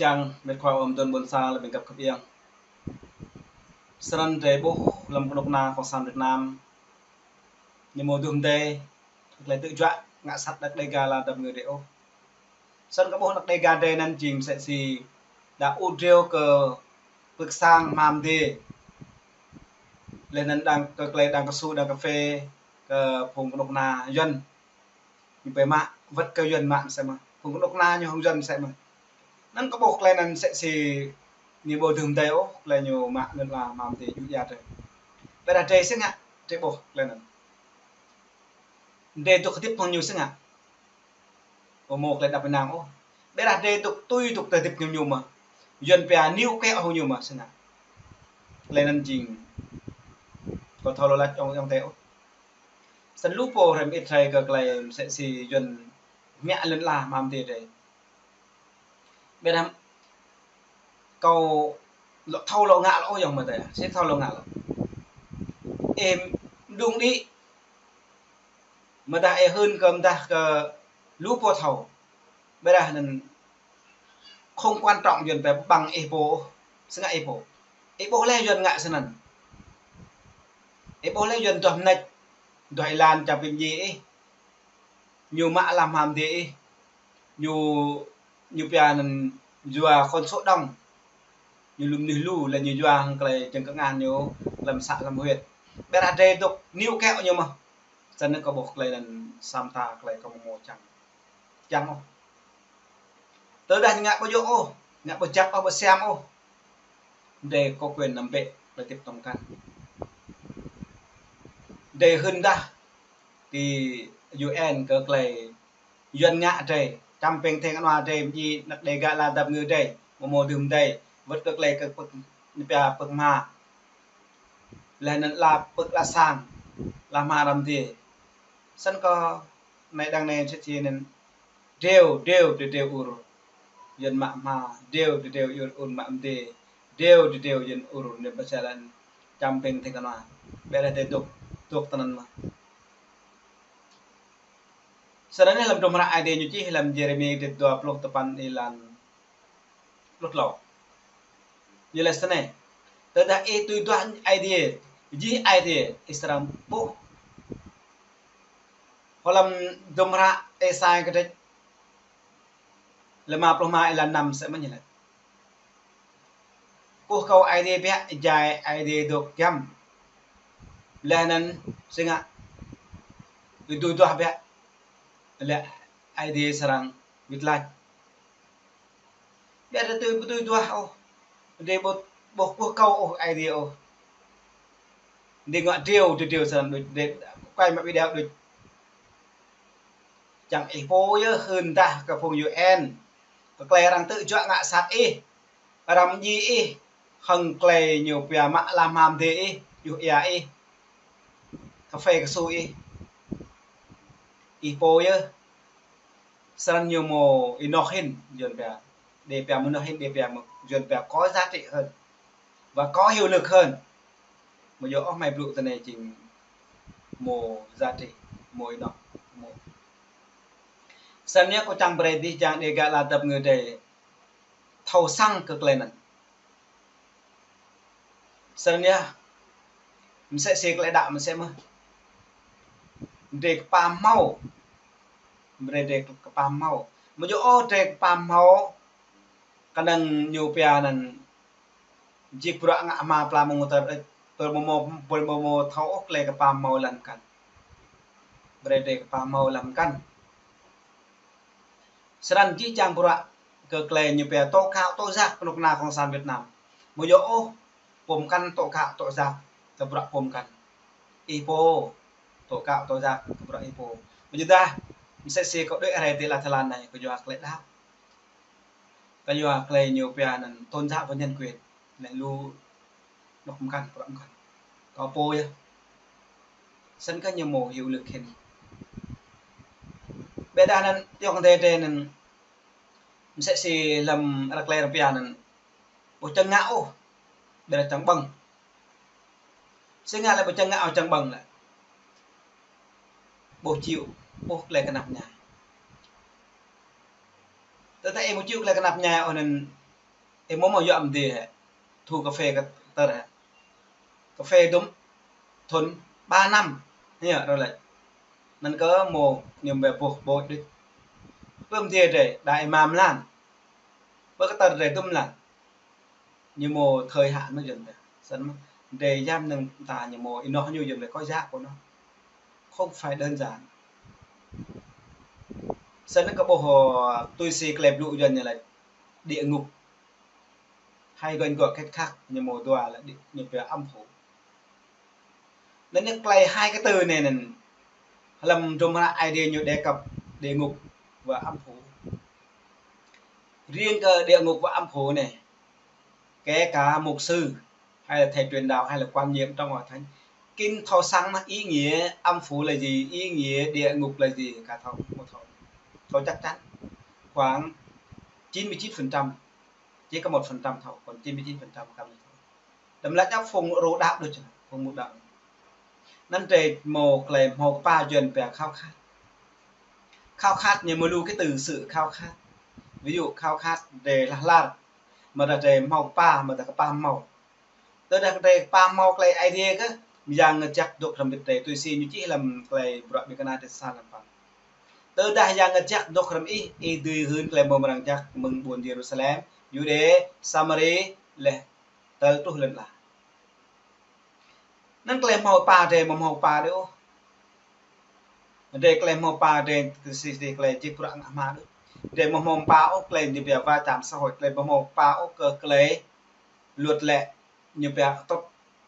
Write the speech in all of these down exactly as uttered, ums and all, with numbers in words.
Yang, met khua ôm dôn ƀôn sang lĕ ƀing găp kơ ƀing. Snăn drei ƀuh lăm kơnuk kơna Cộng sản Việt Nam, ñu mâo dưm dei, klei tŭ juă ngă sat anak Dêga lăn dap kngư drei ôh. Snăn kơ ƀuh anak Dêga drei anăn jing msĕ si đa ŭt driâo kơ pưk sang hmam dê. Leh anăn đang kơ klei đang kơsu, đang kơphê kơ phung kơnuk kơna Yuăn. Ñu pĕ mă, wăt kơ Yuăn mă msĕ mơh. Phung kơnuk kơna ñu hŏng Yuăn msĕ mơh. Anăn kơ ƀuh klei anăn msĕ si ñu ƀu dưm dei ôh, klei ñu mă lăn ala hmam dê djŭ ia drei. Ƀiădah drei si ngă, drei ƀuh klei anăn. Drei dôk hdĭp hŏng ñu si ngă. Ƀu mâo klei đăp ênang ôh. Ƀiădah drei dôk tui dôk tơhdĭp hŏng ñu mơh. Yuăn pia níu kéo hŏng ñu mơh si ngă. Klei anăn jing kâo thâo lŏ lač ayŏng, ayŏng adei ôh. Snăn lu pô hrăm ĭt hrei kơ klei msĕ si Yuăn mă lăn ala hmam dê drei. Ƀiădah kâo lŏ thâo lŏ ngă lŏ ôh ayŏng amai adei. Si thâo lŏ ngă lŏ. Ih mđung đĭ. Mdah ih hưn kơ mdah kơ lu pô thâo. Ƀiădah anăn không quan trọng Yuăn pia ƀăng ih pô ôh, si ngă ih pô. Ih ƀuh leh Yuăn ngă snăn. Ih ƀuh leh Yuăn duah mnêč, duah êlan čăm pĭm djiê ih. Ñu mă lăn hmam dê ih. Ñu, ñu pia anăn yua kŏn sŏ đŏng. Ñu lu mnuih lu, leh ñu yua hŏng klei jơ̆ng kngan ñu lăm să lăm huyện. Ƀiădah drei dôk níu kéo ñu mơh. Snăn kơ ƀuh klei anăn sa mta klei kơ mâo mơ̆ čang. Čang ôh. Tơdah ngă ƀu djŏ ôh, ngă ƀu jăk ôh, ƀu siam ôh. Drei có quyền nằm bĕ, klei tĭp tŏng kăn. Drei hưn dah ti U N kơ klei Yuăn ngă drei, čăm pĭng thêng anua drei, mdjiê anak Dêga lăn dap kngư drei, mâo mâo dưm dei, wăt kơ klei kơ pưk, ñu pia pưk hma. Leh anăn ala pưk ala sang, ala hma hrăm dê. Snăn kơ anei đang anei msĕ si anăn driâo, driâo, driâo, driâo ur. Yuăn mă hma, driâo, driâo, driâo ur, ur mă mdê, driâo, driâo, driâo Yuăn ur, anei pơčalan čăm pĭng thêng anua. Ƀiădah drei dôk, dôk tinăn mơh. Snăn lăm hdruôm hră Aê Diê ñu čih lăm Yêrêmi kdrêč dua pluh tơpăn êlan pluh tlâo. Ñu lač snei: Tơdah ih tui duah Aê Diê, jih ai tiê, ih srăng ƀuh. Hlăm hdruôm hră Êsai kdrêč lima pluh êma êlan năm msĕ mơh ñu lač: Kơkuh kâo Aê Diê biă, êjai Aê Diê dôk giăm. Leh anăn si ngă, ih tui duah biă, leh Aê Diê srăng wĭt lač. Ƀiădah drei ƀu tui duah ôh. Drei ƀu, ƀu kơkuh kâo ôh Aê Diê ôh. Drei ngă driâo, driâo, driâo snăn đuč, drei kuai mă video đuč. Čang ih pô yơh hưn dah kơ phung U N. Kơ klei arăng tŭ juă ngă sat ih. Arăng mdjiê ih. Hŏng klei ñu pia mă lăn hmam dê ih, djŭ ia ih. Kơphê kơsu ih. Ih pô yơh. Snăn ñu mâo ênoh hĭn, Yuăn pia. Drei pia mơnoh hĭn, drei pia mơ̆, Yuăn pia có giá trị hơn. Và có hiệu lực hơn. Mơ̆ yơh ôh mơi blŭ tinei jing mâo giá trị, mâo ênoh, mâo. Snăn yơh kâo čang brei dih jang Dêga lăn dap kngư drei thâo săng kơ klei anăn. Snăn yơh, msĕ si klei đăo msĕ mơh. Drei kpă hmâo. Brei drei kpă hmâo. Mơ̆ yơh ôh drei kpă hmâo. Knŏng ñu pia anăn jik bruă ngă hma pla mơ̆ng tơr, tơl mơmô, tơl mơmô thâo ôh klei kpă hmâo lăm mkăn. Brei drei kpă hmâo lăm mkăn. Snăn jih jang bruă kơ klei ñu pia tŏ kă tŏ jak kơnuk kơna Cộng sản Việt Nam. Mơ̆ yơh ôh, pô mkăn tŏ kă tŏ jak kơ bruă pô mkăn. Ih pô, tŏ kă tŏ jak kơ bruă ih pô. Mơ̆ yơh dah, msĕ si kâo đuĕ rai ti ala Thái Lan anei, kơ yua klei đăo. Kơ yua klei ñu pia anăn tôn giáo và nhân quyền. Anei lu anôk mkăn, bruă mkăn. Kâo pô yơh. Snăn kơ ñu mâo hiệu lực hĭn. Ƀiădah anăn, ayŏng adei drei anăn, msĕ si lăm arăng klei arăng pia anăn, ƀu čang ngă ôh, ƀiădah čang ƀơ̆ng. Si ngă lĕ ƀu čang ngă ôh čang ƀơ̆ng lĕ. Ƀu chịu ôh klei knap mñai. Tơdah ih ƀu chịu klei knap mñai ôh anăn Ih mơ̆ mơ̆ yua mơ̆ dih hĕ. Thu kơphê kơ tơr hĕ. Kơphê dŭm thŭn ba năm. Ñu rơlĕč. Anŭn kơ mơ̆ ñu ƀuh ƀôč đih. Pơm dih drei, đa ih mă mlan. Pơ kơ tơr drei dŭm mlan. Ñu mơ̆ thời hạn mơ̆ yơh ta. Săn mơ̆. Drei yam năng ta ñu mơ̆ ih noh ñu yơh drei kơ yă kơ noh. Không phải đơn giản. Săn kơ ƀuh tui si klei blŭ yơh ñu laĭ địa ngục. Hai gơñ gŏ khĕt khăk ñu mơ̆ dua lĕ đĭ-, ñu pia âm phủ. Anŭn ñu klei hai kơ tơ anai anŭn. Hlăm hdruôm hră Aê Diê ñu đề cập địa ngục và âm phủ. Riêng kơ địa ngục và âm phủ anai, kể cả mục sư, hay là thầy truyền đạo, hay là quan niệm trong hội thánh, kin thâo săng mơ̆ ý nghĩa âm phủ là gì, ý nghĩa địa ngục là gì, ka thâo, mơ̆ thâo. Thâo chắc chắn. Khoảng chín mươi chín phần trăm. Chỉ có một phần trăm thâo, còn chín mươi chín phần trăm ka thâo. Đăm laĭ ăp phung rô đăp đôč, phung mŭt đăp. Anŭn drei mơ̆ klei hmâo kơpa Yuăn pia khao khát. Khao khát ñu mơ̆ lu kơ tơ sự khao khát. Ví dụ khao khát drei hla lar. Mơ̆ dah drei hmâo kơpa, mơ̆ dah kơpa hmâo. Tơdah drei kơpa hmâo klei Aê Diê kơ, Yang Ngă Jăk dŏ hrŏm hơbĭt drei tui si ñu čih hlăm klei Bruă Ƀĭng Kơna dêh sa hlăm păn. Tơdah Yang Ngă Jăk dŏ hrŏm ih, ih dưi hưn klei mrâo mrang jăk mơ̆ng ƀuôn Yêrusalem, Yuđê, Samari, laih tơl truh lŏn ala. Anŭn klei hmâo kơpa drei, mơ̆ hmâo kơpa drei ôh. Drei klei hmâo kơpa drei, tơ si si klei čih bruă ngă hma đôč. Drei mơ̆ hmâo kơpa ôh klei ñu pia va chạm xã hội, klei mơ̆ hmâo kơpa ôh kơ klei luật lệ ñu pia tŭt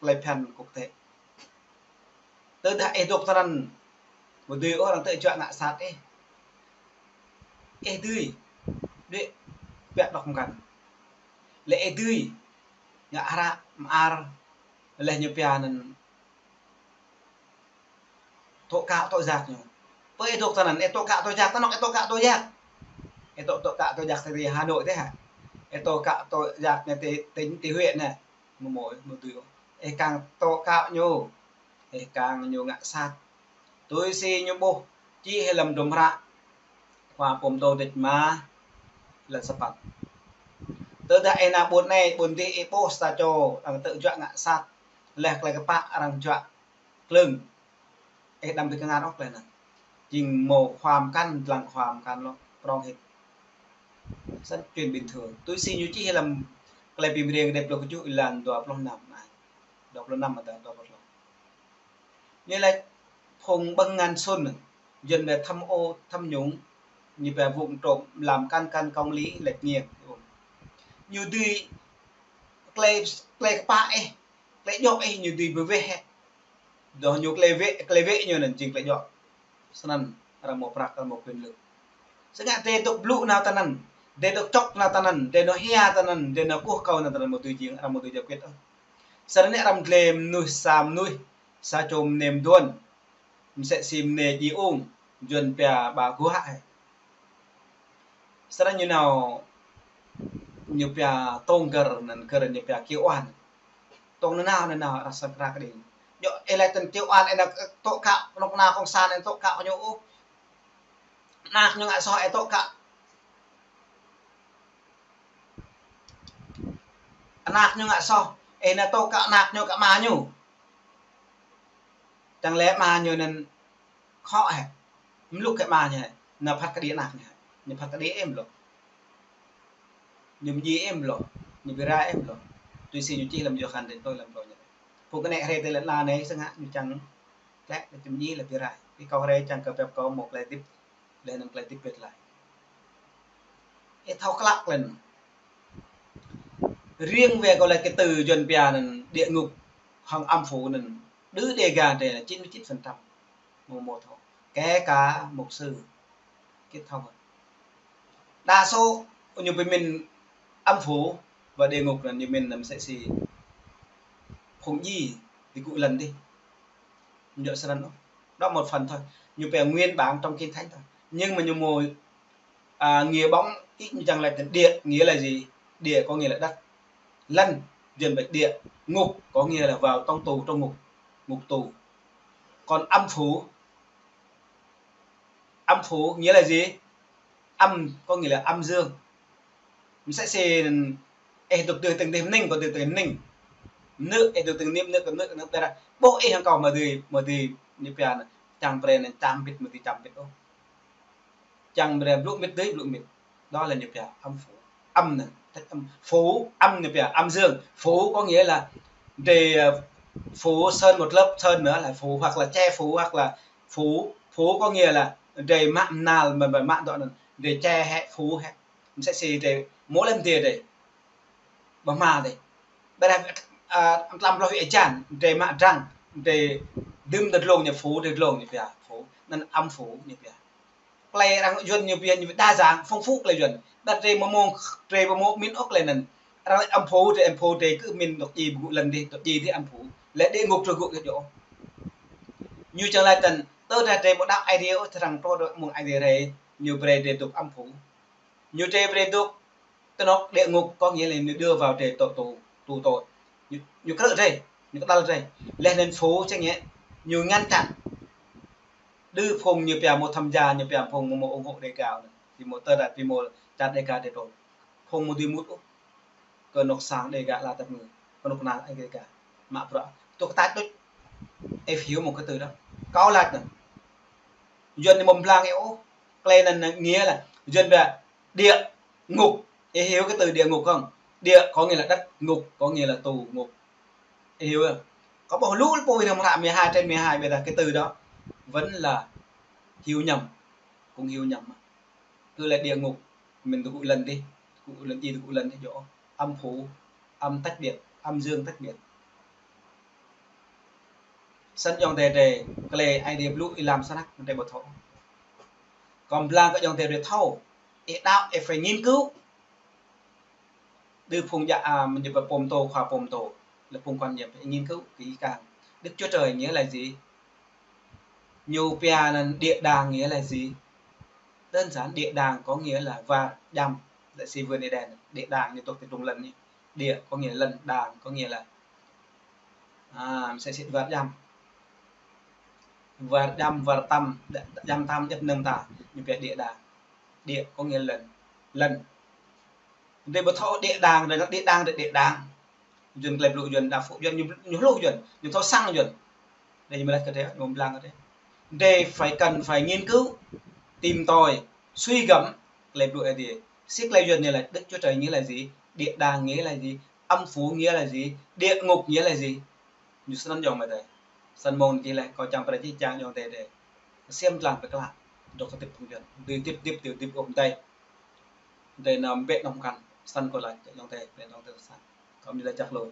klei phiăn quốc tế. Tơdah ih dŏ tơ anŭn, ƀu dưi ôh arăng tơjuă ngă sat ih. Ih dưi, đuaĭ, pĕ dŏ mơkăn. Lĕ ih dưi, ngă hră, mơar, laih ñu pia anŭn tŏ kă tŏ jak ñu. Pơ ih dŏ tơ anŭn, ih tŏ kă tŏ jak, tơ anŏ ih tŏ kă tŏ jak. Ih tŏ, tŏ kă tŏ jak tơ Hà Nội tĕ hă. Ih tŏ kă tŏ jak ñu tơ tỉnh, tơ huyện anai. Mơ̆ mơ̆, mơ̆ dưi ôh. Ih kiăng tŏ kă ñu. Ih kiăng ñu ngă sat. Tui si ñu ƀuh, čih hlăm hdruôm hră Khua Pôm Tô dêh ma, lăn sapăn. Tơdah ih nao ƀuôn anai, ƀuôn dih ih ƀuh sa čô, arăng tơjuă ngă sat. Laih klei kơpă arăng juă klưng. Ih đăm ƀu kơngan ôh klei anŭn. Jing mơ̆ khua mơkăn, dlăng khua mơkăn lŏ, prŏng hĭ. Săn chuyện bình thường. Tui si ñu čih hlăm klei bi mơriêng dêh pluh kơjuh êlan dua pluh năm anai. Dua pluh năm mơ̆ ta dua pluh năm. Ñu laĭ phung ƀơ̆ng ngăn sŭn, Yuăn pia tham ô, tham nhũng, ñu pia vụng trộm, làm căn căn công lý lệch nghiêng. Ñu dưi klei, klei kơpă ih, klei djŏ ih ñu dưi ƀu weh hĕ. Dŏ ñu klei weh, klei weh ñu anŭn jing klei djŏ. Săn anŭn arăng mơ̆ prăk, arăng mơ̆ quyền lực. Sĭt ngă drei dŏ blŭ nao tơ anŭn, drei dŏ čŏk nao tơ anŭn, drei nao hia tơ anŭn, drei nao kơkuh kâo nao tơ anŭn mơ̆ dưi jing, arăng mơ̆ dưi giải quyết ôh. Săn anai arăng dlĕ mơnuih sa mơnuih, sa čô mơnê mơduôn, msĕ si mơnê dji ung, Yuăn pia ƀa guă hĕ. Săn anai ñu nao, ñu pia tông gơr, anŭn gơr ñu pia kiêu oan. Tông nanao, nanao, arăng săn krăk đing. Ñu, ih laĭ tơ̆n kiêu oan, ih nao tŏ kă, anŏ kơna cộng sản, ih tŏ kă ñu ôh. Anăk ñu ngă soh, ih tŏ kă. Anăk ñu ngă soh, ih nao tŏ kă anăk ñu kơ ama ñu. Čang lĕ ama ñu anŭn khŏ hĕ. Mlŭk kơ ama ñu hĕ. Nao phat kơđi anăk ñu hĕ. Ñu phat kơđi ih mlŏ. Ñu mdji ih mlŏ. Ñu bi rai ih mlŏ. Tui si ñu čih hlăm Yôhan dêh tui hlăm tui ñu. Phung kơnĕ hrơi tơ lĕ anai sĭt ngă ñu čang lĕ, lĕ ñu mdji lĕ bi rai. Ih kâo hrơi čang kơ pĕp kâo mơ̆ klei hơdip. Lĕ anŭn klei hơdip pĕt lai. Ih thâo klă klĕn. Riêng về kơ lĕ kơ tơ Yuăn pia anŭn địa ngục hăng âm phủ anŭn đơ đê ga drei anŭn chín mươi chín phần trăm. Mơ̆ mơ̆ thâo. Kể cả mục sư. Kơ thâo. Đa số ñu pơmĭn âm phủ và địa ngục anŭn ñu mĭn anŭn msĕ si phung dji dĭ gŭ lăn dih. Ñu djơ̆ srăng ôh. Đó một phần thôi. Ñu pia nguyên bản trong Kinh Thánh thôi. Nhưng mà ñu mơ̆, à, nghĩa bóng, ý ñu čang laĭ tơ̆n địa nghĩa là gì? Địa có nghĩa là đất. Lăn, Yuăn pia địa, ngục có nghĩa là vào trong tù, trong ngục, ngục tù. Còn âm phủ, âm phủ nghĩa là gì? Âm có nghĩa là âm dương. Msĕ si Ih dŏ tơdơi tơdơi mơning, kâo tơdơi tơdơi mơning. Mơnưh, ih dŏ tơdơi mơnưh, kâo mơnưh, kâo mơnưh, ƀiădah. Ƀuh ih hăng kâo mơ̆ dưi, mơ̆ dưi, ñu pia anŭn, čang brơi anŭn, čang bit, mơ̆ dưi čang bit ôh. Čang brơi blŭ mĭt dưi, blŭ mĭt. Đó là ñu pia âm phủ. Âm anŭn, âm, phủ, âm ñu pia, âm dương. Phủ có nghĩa là để, ờ, phủ sơn một lớp sơn nữa là phủ, hoặc là che phủ, hoặc là phủ, phủ có nghĩa là để mă mơnal, mă, mă, mă đó anŭn, để che hĕ, phủ hĕ. Msĕ si drei mơ̆ lĕm dê drei. Ƀu hmâo dê. Ƀiădah, a, tlam ploh wĭt ajan, drei mă drăng, drei dưm tơ dlông ñu phủ, drei dlông ñu pia phủ. Anŭn âm phủ ñu pia. Tơlơi arăng Yuăn ñu pia ñu đa dạng, phong phú tơlơi Yuăn. Ƀiădah drei mơ̆ mơ̆ng, drei mơ̆ mơ̆ng mĭn ôh tơlơi anŭn. Arăng âm phủ, drei âm phủ, drei kơ mĭn dŏ djai ƀu gŭ lŏn dih, dŏ djai dih âm phủ. Lĕ địa ngục drei gŭ kơ djơ̆. Ñu čang laĭ tăn, tơdah drei mơ̆ đaŏ Aê Diê ôh, tơrăng tơ dŏ mơ̆ng Aê Diê rai, ñu brơi drei dŏ âm phủ. Ñu drei brơi dŏ tơnŏk địa ngục, có nghĩa là ñu đưa vào drei tù, tù, tù tội. Ñu, ñu krư̆ drei, ñu kơđăl drei. Leh anŭn phủ čang ngĕ, ñu ngăn chặn. Đư phung ñu pia mơ̆ tham gia, ñu pia phung mơ̆, mơ̆ ủng hộ Đêga anŭn. Či mơ̆ tơdah, či mơ̆ čar Đêga drei tŏ. Phung mơ̆ dưi mŭt ôh. Kơ anŏ sang Đêga lăi tăp ngư. Kơ anŏ kơnang Đêga. Mă bruă. Tŏ kơ tač đôč. Ih ƀuh mơ̆ kơ tơdơi đó. Kâo laĭ anŭn. Yuăn ñu ƀu pơblang ôh. Tơlơi anŭn nghĩa là Yuăn pia địa ngục. Ih ƀuh kơ tơdơi địa ngục không? Địa có nghĩa là đất, ngục có nghĩa là tù ngục. Ih ƀuh. Kâo ƀuh lu pô ih nao hră mười hai trên mười hai, ƀiădah kơ tơdơi đó vẫn là hiểu nhầm. Cũng hiểu nhầm. Tơlơi địa ngục, mĭn tơgŭ lŏn dih, tơgŭ lŏn dih, tơgŭ lŏn dih djơ̆. Âm phủ, âm tách biệt, âm dương tách biệt. Snăn ayŏng adơi drei, tơlơi Aê Diê blŭ ih lăm snăk, drei ƀu thâo. Kâo pơblang kơ ayŏng adơi drei thâo, ih đaŏ, ih phải nghiên cứu. Đư phung djă, a, mơ̆ ñu pơpŭ tô, khua pơpŭ tô. Lĕ phung quan niệm, ih nghiên cứu kỹ càng. Đức Chúa Trời nghĩa là gì? Ñu pia anŭn địa đàng nghĩa là gì? Đơn giản địa đàng có nghĩa là war djăm, lĕ si vườn Êđen. Địa đàng ñu tŏk ti trung lăn ñu. Địa có nghĩa là lăn, đàng có nghĩa là, à, msĕ si war djăm. War djăm, war tăm, djăm tăm, djăp năm ta, ñu pia địa đàng. Địa có nghĩa là lăn. Lăn. Drei ƀu thâo địa đàng, drei, địa đàng, drei, địa đàng. Yuăn tơlơi blŭ Yuăn, đa phung Yuăn, ñu, ñu hluh Yuăn, ñu thâo săng Yuăn. Drei ñu mơ̆ laĭ kơ drei, ñu pơblang kơ drei. Drei phải cần phải nghiên cứu, tìm tòi, suy gẫm, tơlơi blŭ Aê Diê. Si tơlơi Yuăn ñu laĭ Đức Chúa Trời nghĩa là gì? Địa đàng nghĩa là gì? Âm phủ nghĩa là gì? Địa ngục nghĩa là gì? Ñu snăn ayŏng amai adơi. Snăn mơ̆ng anŭn lĕ, kâo čang brơi čih čang ayŏng adơi drei. Ksiêm dlăng pơklă. Dŏ kơ tĭp phung Yuăn. Dưi tĭp, tĭp, dưi tĭp ôh mơ̆ dai. Drei nao ƀĕ nao mơkăn. Snăn kâo laĭ kơ ayŏng adơi, brơi ayŏng adơi săng. Kâo mĭn laĭ čăk lu.